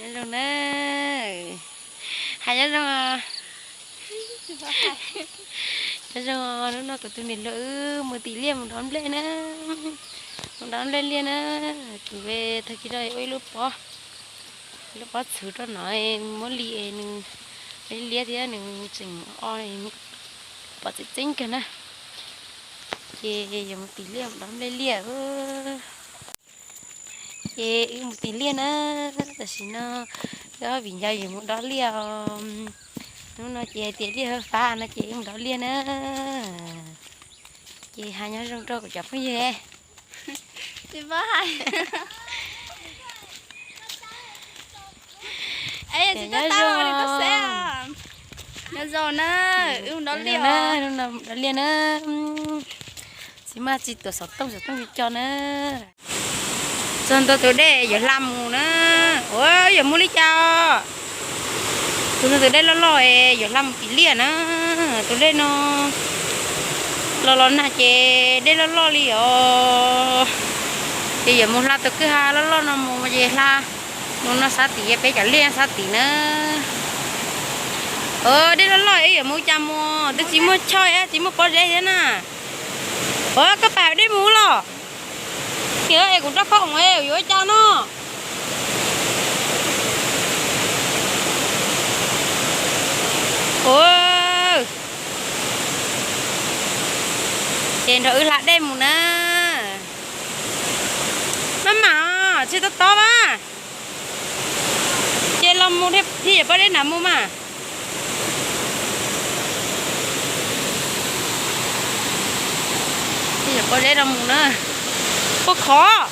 Zoo na, hais nyob zoo, nyob zoo, hnub no kuv tus niam hluas wb mus tim liaj mus dob nplej na, mus dob nplej liaj na. Kuv tag kis no ua ib lub pob, lub pob txhuv rau no, muab li es nws liab thiab nws tseem o, pom txeeb txeeb kawg na. Ces yuav mus tim liaj mus dob nplej liaj. Ces wb mus tim liaj na, tam sim no wb ob viv ncaus yuav mus dob liaj os. Hnub no ces hais tias liaj fab no ces wb mus dob liaj na. Ces hais nyob zoo rau kuv cov phooj ywg. Nyob zoo, nyob zoo na, wb mus dob liaj na, dob liaj na. Txiv maj txiv tuam xov tooj xov tooj co na. Txog ntua tus dej yuav hla mus na. Ua yuav mus li cas os? Txog ntua tus dej loj loj es yuav hla mus tim liaj na. Tus dej no los los nag ces dej loj loj li os. Ces yuav mus hla tus kwj ha loj loj no mus ces hla mus no sab tid, peb cov liaj sab tid na. Dej loj loj es yuav mus cas mus, twb tsis muaj choj thiab tsis muaj pob zeb thiab na. Ua koj pais hauv dej mus los. Tias es kuv rov qab mus es yuav ua cas no. Ua, ces nrog wb hla dej mus na. Maj mam, tsis tob tob mas. Ces los mus thiaj yuav pob zeb nrad mus mas. Thiaj yuav pob zeb nrad mus na. Ua khov.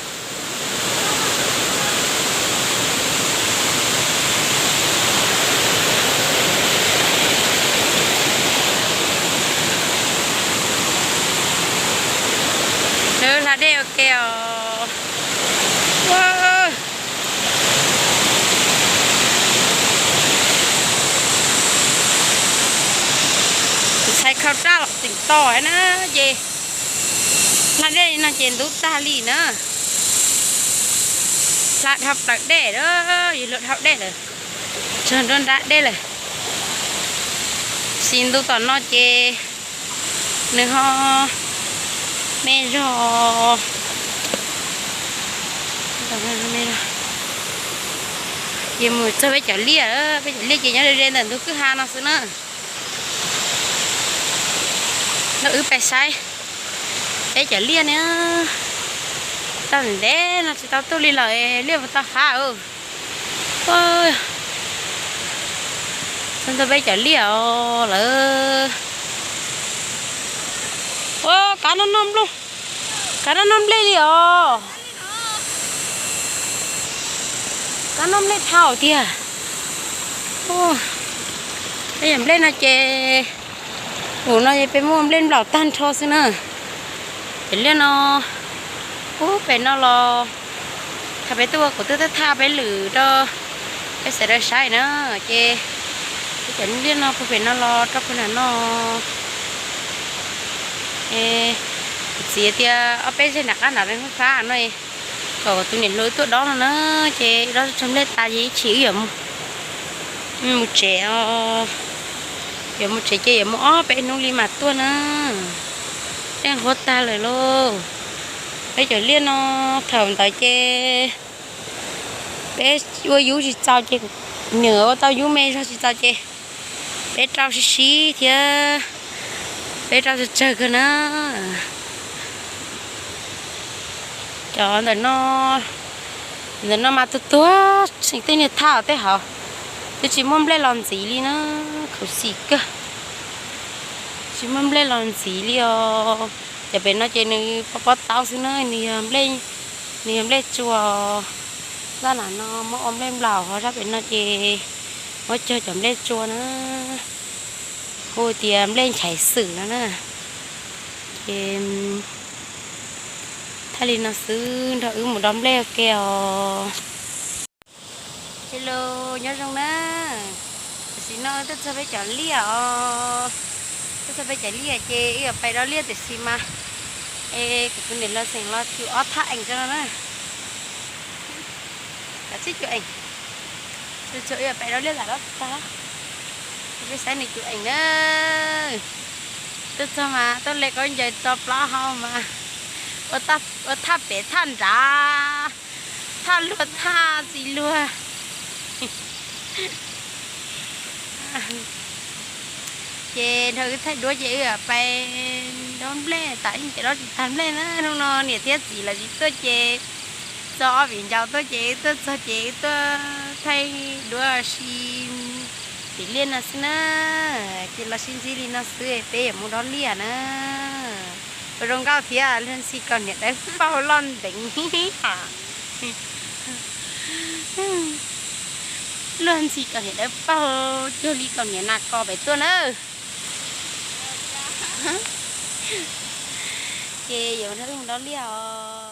Lawv hla dej ua ke os. Tus ntxhais khau raj los tseem tos na, ces hla dej li no ces ntub tag li na. Hla dhau plaws dej, yus luag dhau dej lawm, txog nruab nrab dej lawm. Sis ntu tom no ces nws ho me zog. Ces mus txog peb cov liaj, peb cov liaj ces nyob ze ze ntawm ntug kwj ha no xwb na. Nrog wb pais saib peb cov liaj na. Tau ntev no tsis tau tuaj li lawm, liaj puas tau hav. Txog ntua peb cov liaj os lawm. Ua kav no noj nplej, kav no noj nplej li os. Kav noj nplej dhau tiag. Peb yam nplej no ces ub no ces peb muaj nplej nplaum tag nrho xwb na. Ces liaj no ub pem no los thaum peb tuaj ua kuv twb thaj peb lwm rau peb sawv daws saib na. Ces peb cov liaj no puag pem no los rau puag nram no. Kuv txiv tias ob peb zeg nram qab nram fab no kom tus niam hluas tuaj dob no na. Ces dob tso nplej tas ces ib chim wb yuav mus tsev os. Yuav mus tsev ces yuav mus ob peb hnub li mam tuaj na. Dej nqhuab tag lawm lauj. Peb cov liaj no thaum ntawd ces peb ua yub tsis txaus ces, nws ua tau yub me zog tsis txaus ces peb rau sib sib thiab, peb rau tsawg tsawg kawg na. Cov ntawm no, ntawm no mas tuag tuag, tseem tej niag thaj tej hauv, twb tsis muaj nplej los ntxiv li na, khuv xim kawg. Tsis muaj nplej los ntxiv li os. Cov pem no ces nws pob pob taub xwb na, nws yog nplej, nws yog nplej tsua. Zaj nram no muab ua nplej nplaum, ho zaj pem no ces muab cog cov nplej tsua na, hu tias nplej nchaiv xwm no na. Ces thaij li no xwb, nrog wb mus dob nplej ua ke os. Hello, nyob zoo na. Tam sim no tuaj txog peb cov liaj os. Tuaj txog peb cov liaj ces wb yuav pais dob liaj tiam sis mas es kuv tus niam hluas xeem los cug ob thaj eem rau no na. Kav tsij cug eem. Tsuag tsuag wb pais dob liaj tas dob tag, peb saib nws tus eem na. Tuaj txog mas tuaj le khaub ncaws tso plaub hau mas ua thaj pem thaj nrad, thaj luag thaj txiv luag. Ces nrog wb thaij duab ces wb pais dob nplej tas ib ces dob tsis tag nplej na. Hnub no niam thiab txiv lawv tsis tuaj ces txo ob viv ncaus tuaj ces wb tuaj txog ces wb tuaj thaij duab si pem liaj no xwb na. Ces los sib ntsib li no xwb peb yuav mus dob liaj na. Ua zoo nkauj thiab luag ntxhi kaus hniav dawb paug loj nteev. Luag ntxhi kaus hniav dawb paug cuag li kaus hniav nas kos pem tuaj na. Ces yuav nrog wb mus dob liaj os.